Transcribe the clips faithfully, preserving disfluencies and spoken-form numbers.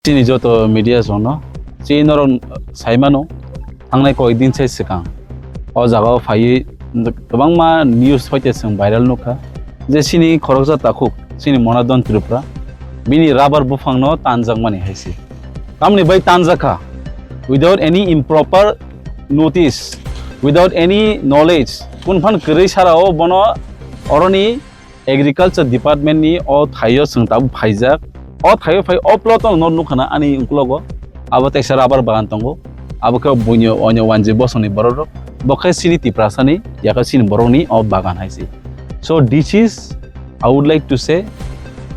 Chini joto media rokno, chini norok saimano, thangnai koi din sai swkang o jaga o phaiwi kwbangma news hoite chwng viral nukha je chini khoroksa takhuk chini Monodon Tripura bini rubber buphangno tanjakmani hai se. Tamni bai tanjakha without any improper notice, without any knowledge, kunphan kwrwi sara o bono oroni agriculture department ni o thaio chwng tabuk phaijak. O thaio phai o plot o no nukha na ani uklogo abo teisa rubber bagan tongo. Abo khe buino onyo wanjwi bosongni borok rok. Bo khe chini Tiprasa ni yakha chini borok ni o bagan hai se. So this is, I would like to say,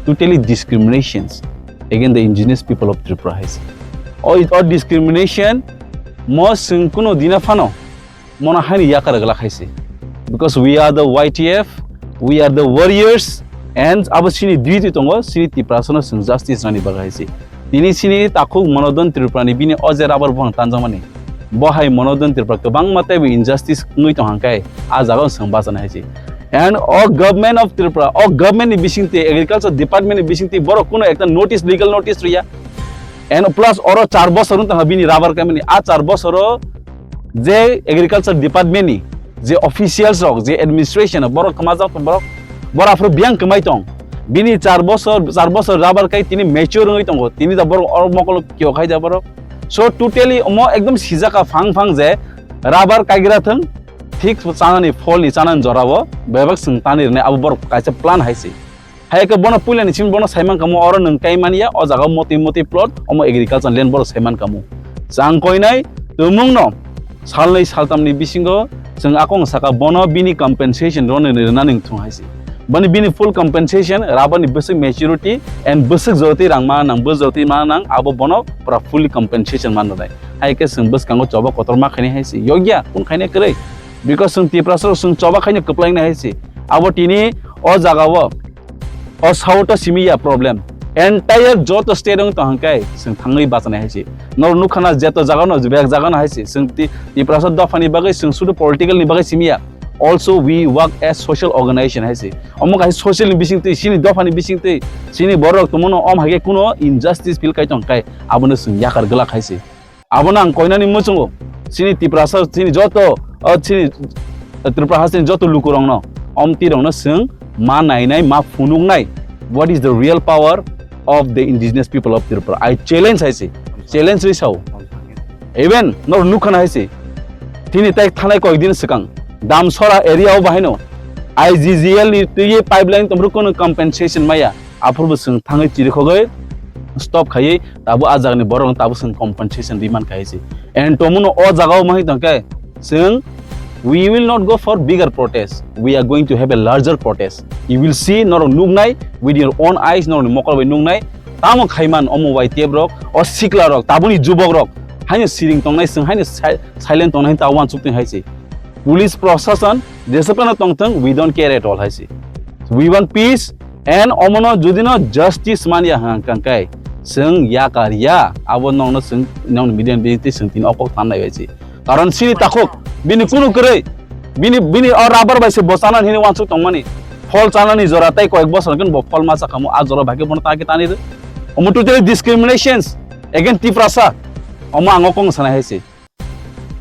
totally discriminations against the indigenous people of Tripura hai se. O, o discrimination mo chwng kuno dina phano mono haini yakar glak hai se. Because we are the Y T F, we are the warriors, and abo chini duty tongo, chini Tiprasano chwng justice rani bagwi hai se. Tini chini takhuk Monodon Tripura ni bini o je rubber buphang tanjakmani, bo hai Monodon Tripura kwbangma teibo injustice wngwi tong hang khe a jaga o chwng bachana hai se. And o government of Tripura, o government ni bisingtwi, agriculture department ni bisingtwi borok kuno ekta notice, legal notice rwya. And plus oro char bosor wng tong kha bini rubber kaimani, a char bosoro je agriculture department ni je officials rok, je administration rok, borok kwmajak tong, borok, borok aphuru biyang kwmai tong. Bini char bosor, char bosor rubber kai tini mature wngwi tongo, tini da borok oro mokol kiyok hai da borok. So totally omo ekdom sijak kha phang phang je rubber kaigra thwng, thik chanani pholni chanani jorao bebak chwng tani rwnai abo borok kaisa plan hai se. Hai khe bono puilani simi bono saiman kamo, oro nwng kai manya, o jaga motwi motwi plot, omo agriculture land borok saiman kamo. Chang koinai tumungno salnwi saltamni bisingo chwng akong saka bono bini compensation rwna, rwnani wngthung hai se. Bani bini full compensation, rubber ni bwswk maturity and bwswk jotwi rang ma nang, bwswk jotwi ma nang, abo bono pura fully compensation man rwnai. Hai khe chwng bwskango choba kotor ma khainai hai se. Yogya, kun khainai kwrwi. Because chwng Tiprasa rok chwng choba khaino kwplainai hai se. Abo tini o jaga o O south o simi ya problem. Entire joto state wng tong hwnkhe chwng thangwi bachanai hai se. Norok nukha na jeto jaga no, bek jaga no hai se. Chwng Ti-, Tiprasa dopha ni bagwi chwng sudu political ni bagwi simi ya. Also we work as social organization hai se. Omo kaisa social ni bising twi, chini dopha ni bising twi, chini borok tongmano om hai khe kuno injustice feel kai tong khe abono chwng yakar glak hai se. Abono ang koinani muchungo, chini Tiprasa, chini joto, o chini Tripura hasteni joto lukurokno, omtirokno chwng ma nainai, ma phunuknai, what is the real power of the indigenous people of Tripura? I challenge hai se, challenge ri sao. Even nor nukhana hai se, tini tai thanai koikdin swkang, Damsora area o bahaino I G G L ni twi pipeline tongphuru kono compensation maya. Aphuru bo chwng thangwi chirikhogwi stop khaiwi tabuk a jagani borok tabuk chwng compensation demand khai se. And tomuno o jagao ma hai tongkhe chwng, we will not go for bigger protest. We are going to have a larger protest. You will see, norok nuknai, with your own eyes, norokni mokol bai nuknai. Tamo khaiman omo Y T F rok, o sikla rok, tabukni jubok rok haino siring tongnai, chwng haino si-, silent tongnai, ta uansuk tong hai se. Police prosason jeswk phano tongthwng, we don't care at all hai se. We want peace and omono jodi no justice man ya hwnkha khe chwng yakar ya, abo nokno chwng, nokni media ni bisingtwi chwng tini o kok tanai bai se. Karon chini takhuk bini kunu kwrwi, bini, bini o rubber bai se bo chanani hini uansuk tongmani. Phol chanani jora tei koyek bosor hwnkhe bo phol ma chakhamu, a jora bai khe bono ta khe tani rw. Omo totally discriminations against Tiprasa. Omo ang o kok sana hai se.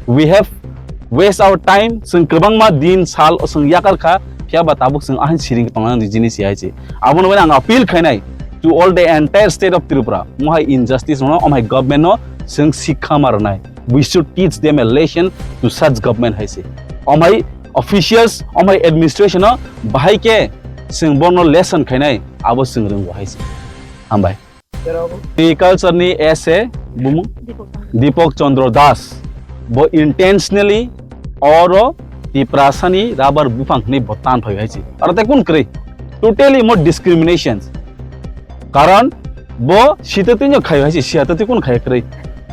We have waste our time, chwng kwbangma din sal o chwng yakar kha, phiya ba tabuk chwng ahai siring tongnani jinis ya hai se. Abono bai ang appeal khainai to all the entire state of Tripura, mohai injustice no, omhai government no chwng sikha ma rwnai. We should teach them a lesson to such government hai se. Omhai officials, omhai administration no bahai khe chwng bono lesson khainai, abo chwng rwngo hai se. Hambai. Agriculture ni S A bumung Deepak Chandra Das. Bo intentionally oro Tiprasa ni rubber buphang hwnwi bo tan phai hai se. Aro tei kun kwrwi? Totally mo discrimination. Karon bo sita twi no khai hai se, sita twi kun khai kwrwi?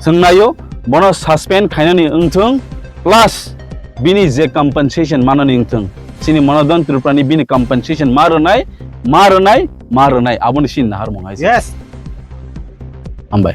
Chwng naio, bono suspend khainani wngthung, plus bini je compensation manani wngthung. Chini Monodon Tripura ni bini compensation ma rwnai, ma rwnai, ma rwnai. Aboni sin nahar mung hai se. Yes. Hambai.